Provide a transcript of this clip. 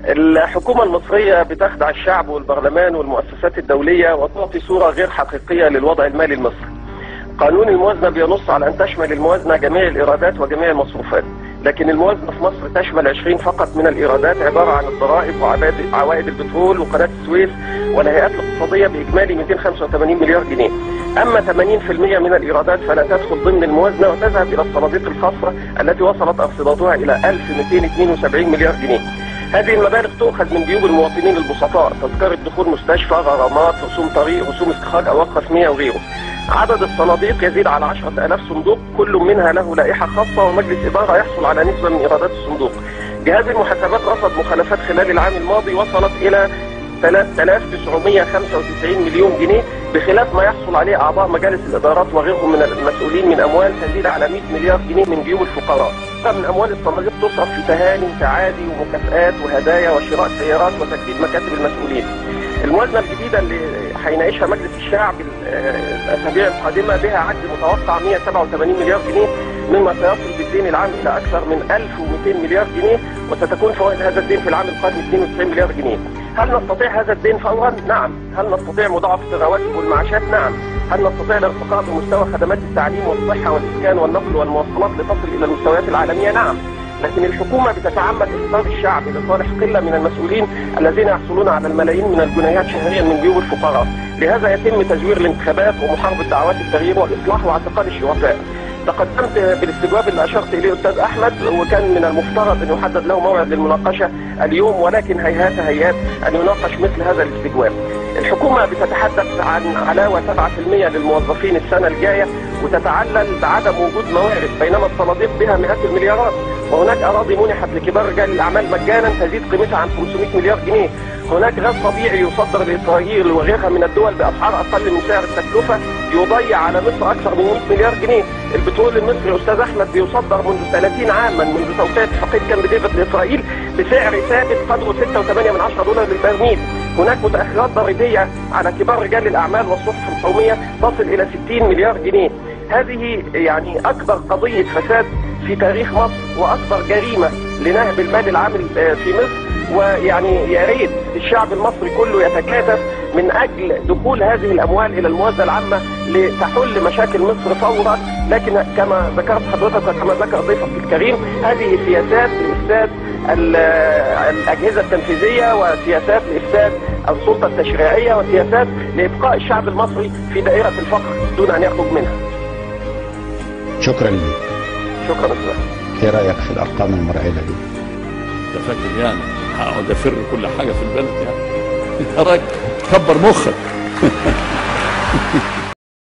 الحكومة المصرية بتخدع الشعب والبرلمان والمؤسسات الدولية وتعطي صورة غير حقيقية للوضع المالي المصري. قانون الموازنة بينص على أن تشمل الموازنة جميع الإيرادات وجميع المصروفات، لكن الموازنة في مصر تشمل 20 فقط من الإيرادات، عبارة عن الضرائب وعوائد البترول وقناة السويس والهيئات الاقتصادية بإجمالي 285 مليار جنيه. أما 80% من الإيرادات فلا تدخل ضمن الموازنة وتذهب إلى الصناديق الخاصة التي وصلت أرصدتها إلى 1272 مليار جنيه. هذه المبالغ تؤخذ من جيوب المواطنين البسطاء، تذكرة دخول مستشفى، غرامات، رسوم طريق، رسوم استخراج أوراق رسمية وغيره. عدد الصناديق يزيد على 10,000 صندوق، كل منها له لائحة خاصة ومجلس إدارة يحصل على نسبة من إيرادات الصندوق. جهاز المحاسبات رصد مخالفات خلال العام الماضي وصلت إلى 3995 مليون جنيه، بخلاف ما يحصل عليه أعضاء مجالس الإدارات وغيرهم من المسؤولين من أموال تزيد على 100 مليار جنيه من جيوب الفقراء. من أموال الصناديق تصرف في تهاني وتعادي ومكافآت وهدايا وشراء سيارات وتجديد مكاتب المسؤولين. الموازنة الجديدة اللي هيناقشها مجلس الشعب الأسابيع القادمة بها عجز متوقع 187 مليار جنيه، مما سيصل بالدين العام إلى أكثر من 1200 مليار جنيه، وستكون فوائد هذا الدين في العام القادم 92 مليار جنيه. هل نستطيع هذا الدين فورا؟ نعم. هل نستطيع مضاعفة الرواتب والمعاشات؟ نعم. هل نستطيع الارتقاء بمستوى خدمات التعليم والصحة والإسكان والنقل والمواصلات لتصل إلى المستويات العالمية؟ نعم. لكن الحكومة بتتعمد إخطار الشعب لصالح قلة من المسؤولين الذين يحصلون على الملايين من الجنيهات شهريا من جيوب الفقراء. لهذا يتم تزوير الانتخابات ومحاربة دعوات التغيير والإصلاح واعتقال الشرفاء. تقدمت بالاستجواب اللي أشرت إليه أستاذ أحمد، وكان من المفترض أن يحدد له موعد للمناقشة اليوم، ولكن هيهات هيهات أن يناقش مثل هذا الاستجواب. الحكومة بتتحدث عن علاوة 7% للموظفين السنة الجاية وتتعلل بعدم وجود موارد، بينما الصناديق بها مئات المليارات، وهناك أراضي منحت لكبار رجال الأعمال مجانا تزيد قيمتها عن 500 مليار جنيه. هناك غاز طبيعي يصدر لإسرائيل وغيرها من الدول بأسعار أقل من سعر التكلفة يضيع على مصر أكثر من 100 مليار جنيه. البترول المصري أستاذ أحمد بيصدر منذ 30 عاما منذ توقيع اتفاقية كامب ديفيد لإسرائيل بسعر ثابت قدره 6.8 دولار للبرميل. هناك متأخرات ضريبية على كبار رجال الأعمال والصحف القومية تصل إلى 60 مليار جنيه. هذه يعني أكبر قضية فساد في تاريخ مصر وأكبر جريمة لنهب المال العام في مصر، ويعني يا ريت الشعب المصري كله يتكاتف من أجل دخول هذه الأموال إلى الموازنة العامة لتحل مشاكل مصر فورا. لكن كما ذكرت حضرتك وكما ذكر ضيفك الكريم، هذه سياسات لإفساد الأجهزة التنفيذية وسياسات لإفساد السلطة التشريعية وسياسات لإبقاء الشعب المصري في دائرة الفقر دون أن يخرج منها. شكرا لك. شكرا لك. ايه رأيك في الأرقام المرعبة دي؟ انت فاكر يعني هقعد افر كل حاجة في البلد يعني؟ يا راجل كبر مخك.